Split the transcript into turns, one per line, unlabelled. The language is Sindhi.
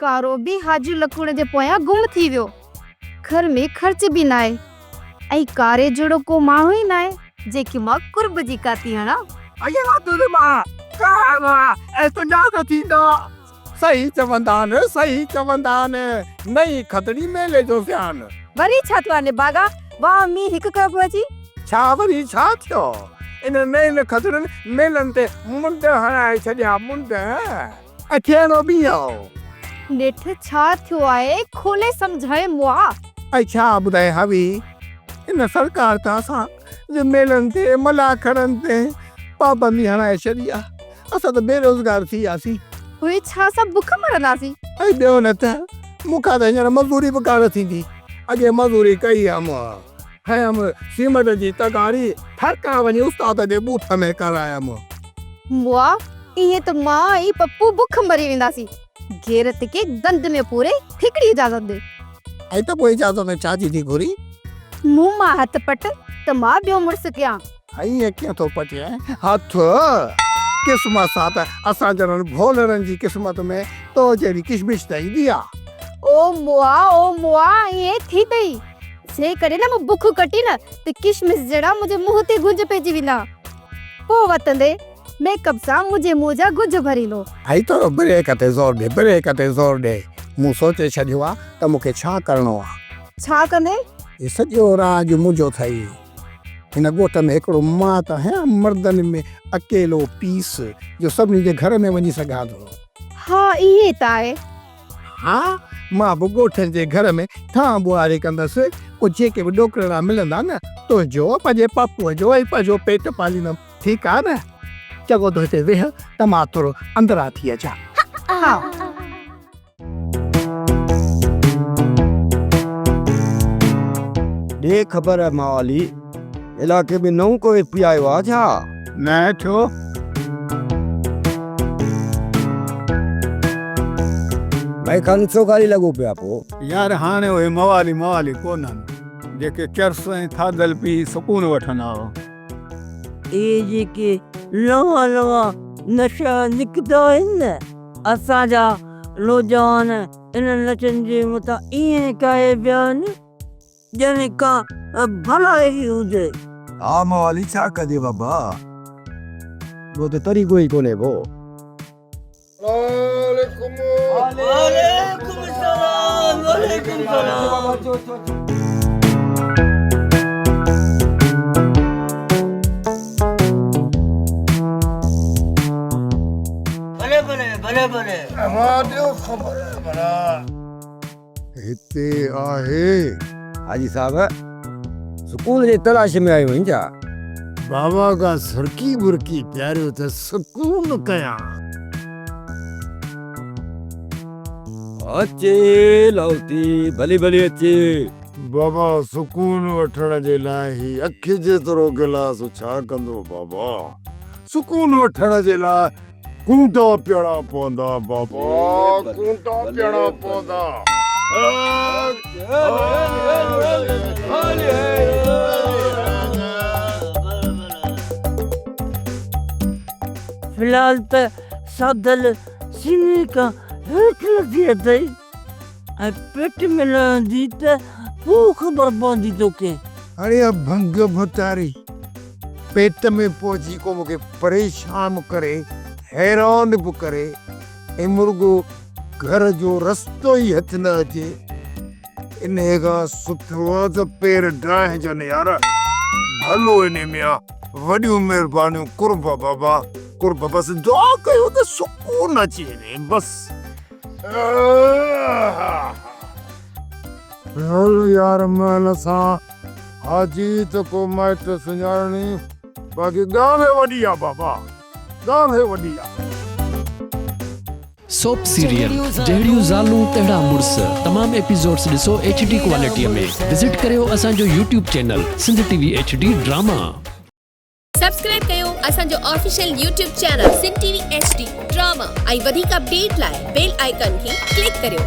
ڪارو به حاجي لکوڻ جي پويان گم ٿي ويو. گهر ۾ خرچ به ناهي ۽ ڪاري جهڙو ڪو ماڻهو ئي ناهي جنهن کي مان قرب جي ڪاتي هڻان.
اي وات مان ڪارا ۽ تنهنجا نه ٿيندا. صحيح چوندا آهن، صحيح چوندا آهن، نئين کدڙي ميلي جو زيان.
وري ڇا ٿيو آهي نڀاڳا، واهه مينهن هڪ ڪيو پيو اچي.
ڇا وري ڇا ٿيو، انهن نين کدڙن ميلن تي منڊ هڻائي ڇڏيا، منڊ ۽ ٿيڻو به اهو.
نيٺ ڇا ٿيو آهي، کولي سمجهائي مئا.
۽ ڇا ٻڌائي حوي، ان سرڪار ته اسان جي ميلن تي، ملاکڙن تي پابندي هڻائي ڇڏي آهي. اسان ته بيروزگار ٿي وياسين.
پوء ڇا اسان بک مرنداسين؟
۽ ٻيو نه ته مون کان ته هينئر مزوري به ڪانه ٿيندي. اڳي مزوري ڪئي هيم. هنيم سيمٽ جي تغاري ٿرڪان وڃي استاد جي ٻوٿ ۾ ڪرايم.
مئا، ائين ته مان ۽ پپو بک مري وينداسين. غيرت کي گند ۾ پوري هڪڙي اجازت ڏي.
۽ ته پوء اجازت ڇا جي ٿي گهرين؟
مون مان هٿ پٽ ته مان ٻيو مڙس ڪيان.
ائين ڪيئن ٿو پٽين هٿ؟ قسمت سان ته اسان جهڙن ڀولڙن جي قسمت ۾ تو جهڙي ڪشمش ته ايندي آ.
او مئا او مئا ائين ٿي پئي. جيڪڏهن نه مون بک ڪٽي نه ته ڪشمش جهڙا منهنجي منهن تي گهنج پئجي ويندا. پوء وتندي ميڪ اپ سان منهنجي منهن جا گهنج ڀريندو.
۽ ٿورو بريڪ تي زور ڏي، بريڪ تي زور ڏي. مون سوچي ڇڏيو آ ته مون کي ڇا ڪرڻو آ.
ڇا ڪندين؟
هي سڄو راڄ منهنجو اٿئي. هن ڳوٺ ۾ هڪڙو مان ته آهيان مردن ۾ اڪيلو پيس جو سڀني جي گهر ۾ وڃي سگهان ٿو.
ها ائين ته آهي.
ها مان به ڳوٺن جي گهر ۾ ٿانء ٻوهاري ڪندس، پوء جيڪي به ڏوڪڙڙا ملندا نه تنهنجو، پنهنجي پپوء جو ۽ پنهنجو پيٽ پاليندم. ٺيڪ آهي نه؟ چڱو تون هتي ويهه ته مان ٿورو اندران ٿي اچان.
ها.
ڏي خبر موالي، علائقي ۾ نئون ڪو ايس پي آيو آ ڇا؟
نه ڇو؟
ڀائي خان ڇو گاري لڳو پيو آ پو؟
يار هاڻي اهي موالي موالي ڪونهن جيڪي چرس ۽ ٿاڌل پي سڪون وٺندا هئا.
اهي جيڪي نوان نوان نشا نڪتا آهن نه اسان جا نوجوان انهن نشن جي مٿان ائين ڪاهي پيا آهن ڄڻ ڪا بلا ئي هجي.
ها موالي ڇا ڪجي بابا ٻيو ته طريقو ئي ڪونهي ڪو.
وعليڪم السلام وعليڪم السلام. ڀلي ڀلي ڀلي ڀلي.
اوهان ڏيو خبر ڀلا هتي آهي.
حاجي صاحب سڪون جي تلاش ۾ آيو آهين ڇا؟
بابا ڪا سرڪي برڪي پياريو ته سڪون ڪيان.
اچي لاهوتي ڀلي ڀلي اچي.
بابا سڪون وٺڻ جي لاء هي اک جيترو گلاس ڇا ڪندو بابا سڪون وٺڻ جي لاء ڪونڊا پيئڻا پوندا بابا ڪونڊا پيئڻا پوندا.
في الحال ته ساڌل سيني کان هيٺ لٿي اٿئي ۽ پيٽ ۾ لهندي ته پوء خبر پوندي توکي.
اڙي ڀنگ ڀتاري پيٽ ۾ پهچي ڪو مون کي پريشان ڪري، حيران به ڪري ۽ مرڳو گهر جو رستو ئي هٿ نه اچي، انهيء کان سٺو آ ته پير ڊاهجن يار، ڀلو انهي ۾ آ، وڏيون مهربانيون قرب بابا قرب، بس دعا ڪيو ته سڪون اچي وڃي بس. هل يار مهل سان حاجي ته ڪو مائٽ سڃاڻڻي باقي ڳالهه وڏي آ بابا ڳالهه وڏي آ.
سوپ سيريل جهڙيون زالون تهڙا مڙس تمام ايپيسوڊس ڏسو ايڇ ڊي ڪوالٽي ۾ وزٽ ڪريو اسان جو YouTube channel Sindh T V H D drama.
Subscribe ڪيو اسان جو official YouTube channel Sindh T V H D drama ۽ وڌيڪ اپڊيٽ لاء بيل آئيڪان کي ڪلڪ ڪريو.